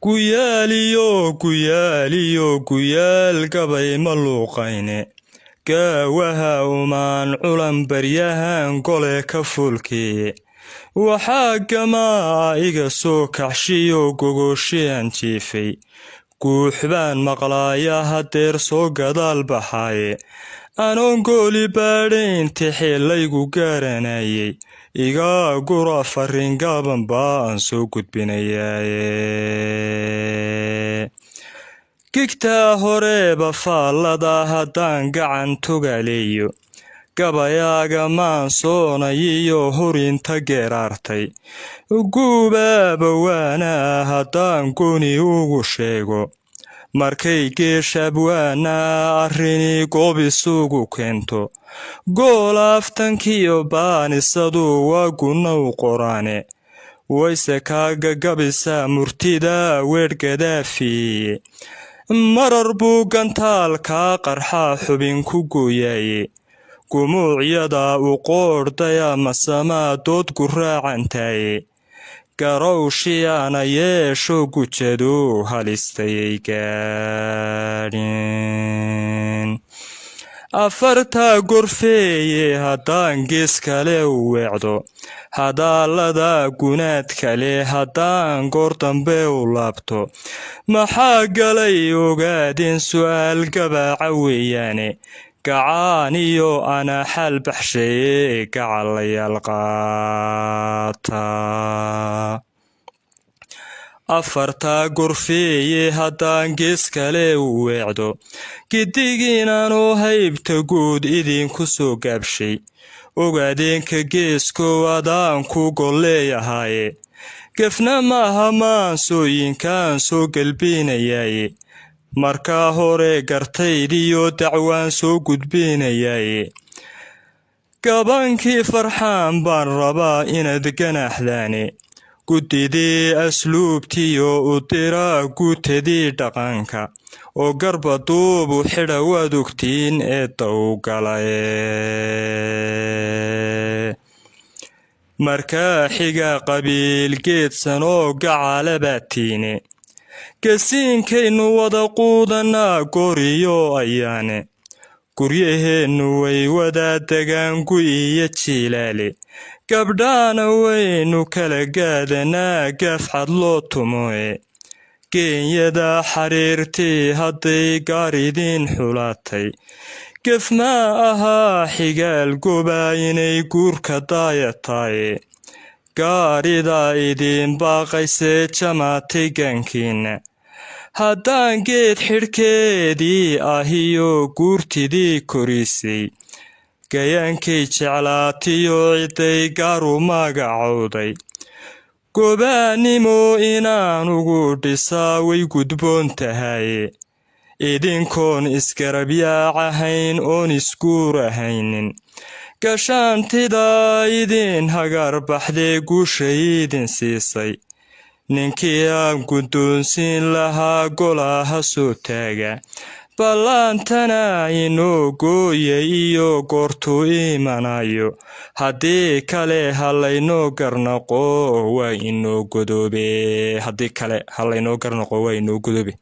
Guyaaliyo guyaaliyo guyaal gabay ma luuqayne, gaawaha umaan culan baryahan gole ka fuulkiye. Waxaa gamaa iga soo kaxshiyo gogoshiyan jiifay, guux baan maqlaaya hadeer soo gadaal baxaaye. Anoon gooli baadhayn tixi laygu gaaranayay, iga gura farriin gaaban baan soo gudbinayaaye. Gigtaa horeba faallada haddaan gacan togaleeyo, gabayaaga maan soonayiyo hurinta geeraartay. Guubaaba waana haddaan gooni ugu sheego, markay geeshabwaana arrini goob isugu keento, goolaaftankiyo baanisadu waa gunna u qoraane. Wayse kaaga gabisaa murtida weedh gadaafiye, marar buu gantaalkaa qarxaa xubin ku gooyaaye. Gumuucyada u qoodhdaya masamaa dood guraacantaye, garowshiyaana yeesho gujadu halistayay gaadhin. Afartaa gorfeeye haddaan gees kale u weecdo, hadaalada gunaad kale haddaan goor dambe u laabto, maxaa galay ogaadeen su'aal gabaaca weeyaane. Gacaan iyo anaa xaal baxshaye, gacalayaal qaata. Afartaa gorfeeye haddaan gees kale u weecdo, gidigiinanoo haybta guud idinku soo gaabshay, ogaadeenka geeskow adaan ku golleeyahaaye. Gefna maaha maansooyinkaan soo gelbinayaaye, markaa hore gartaydiyo dacwaan soo gudbinayaaye. Gabankii farxaan baan rabaa inaad ganaaxdaane, guddidii asluubtiyo u diraa guutadii dhaqanka, oo garba duubu xidha waad ogtiin ee dawgalaye. Markaa xiga qabiil geedsan oo gacala baatiine, gasiinkaynu wada quudanaa goriyo ayaane. Guryaheennu way wadaa degaan gu iyo jiilaale, gabdhaana waynu kala gaadanaa gaaf xad loo tumoe. Geenyada xariirtii hadday gaar idiin xulaatay, gef maa ahaa xigaal gobaa inay guurka daayataaye. Gaaridaa idiin baaqaysee jamaatay gaankiinna, haddaan geed xidhkeedii ahiyo guurtidii korisay, gayaankay jeclaatiyo cidday gaaru magacowday, gobaannimo inaan ugu dhisaa way gudboon tahaye. Idinkoon isgarabyaacahayn oon isguurahaynin, gashaantidaa idin hagar baxdee guushay idin siisay, ninkii aan guddoonsiin lahaa golaha soo taaga, ballaantana inoo gooya iyo goortuu imanayo. Haddii kale ha laynoo garnaqo waa inoo godoobe, haddii kale ha laynoo garnaqo waa inoo godoobe.